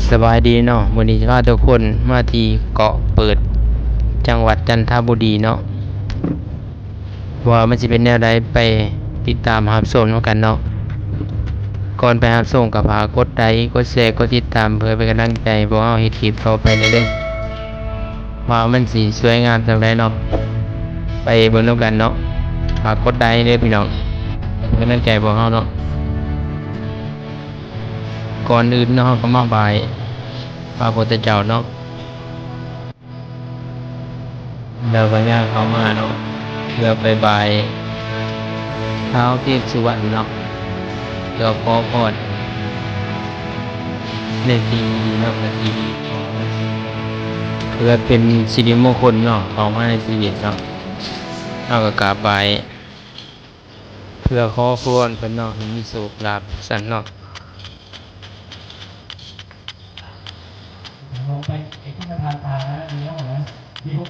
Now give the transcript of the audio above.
ສະບາຍດີເນາະ, ມື້ນີ້ຈະພາທຸກຄົນມາທີ່ເກາະເປີດ ຈັງຫວັດຈັນທະບູລີເນາະ, ວ່າມັນຊິເປັນແນວໃດ ໄປຕິດຕາມຮັບຊົມນຳກັນເນາະ. ກ່ອນໄປຮັບຊົມກໍຝາກກົດໄລ ກົດແຊ ກົດຕິດຕາມ ເພື່ອເປັນກຳລັງໃຈໃຫ້ພວກເຮົາເຮັດຄລິບຕໍ່ໄປແດ່ເດີ້. ວ່າມັນຊິສວຍງາມສ່ຳໃດເນາະ, ໄປເບິ່ງນຳກັນເນາະ. ຝາກກົດໄລເດີ້ພີ່ນ້ອງ ເປັນກຳລັງໃຈພວກເຮົາເນາະ. ກ່ອນອື່ນເນາະ ເຮົາກໍມາບາຍພະພຸດທະເຈົ້າເນາະ, ແລ້ວກໍຍ່າງເຂົ້າມາເນາະ ເພື່ອໄປບາຍທ້າວເທບສຸວັນເນາະ ເພື່ອຂໍພອນໃນທີ່ນີ້ເນາະ ໃນທີ່ນີ້ ເພື່ອເປັນສິລິມົງຄົນເນາະ ເຂົ້າມາໃນຊີວິດເນາະ. ເຮົາກໍກາບໄຫວ້ ເພື່ອຂໍພອນເພິ່ນເນາະ ໃຫ້ມີໂຊກລາບຊັ້ນເນາະ. ลงไปไอ้ที่มันทานตานะ เลี้ยวนะ เลี้ยว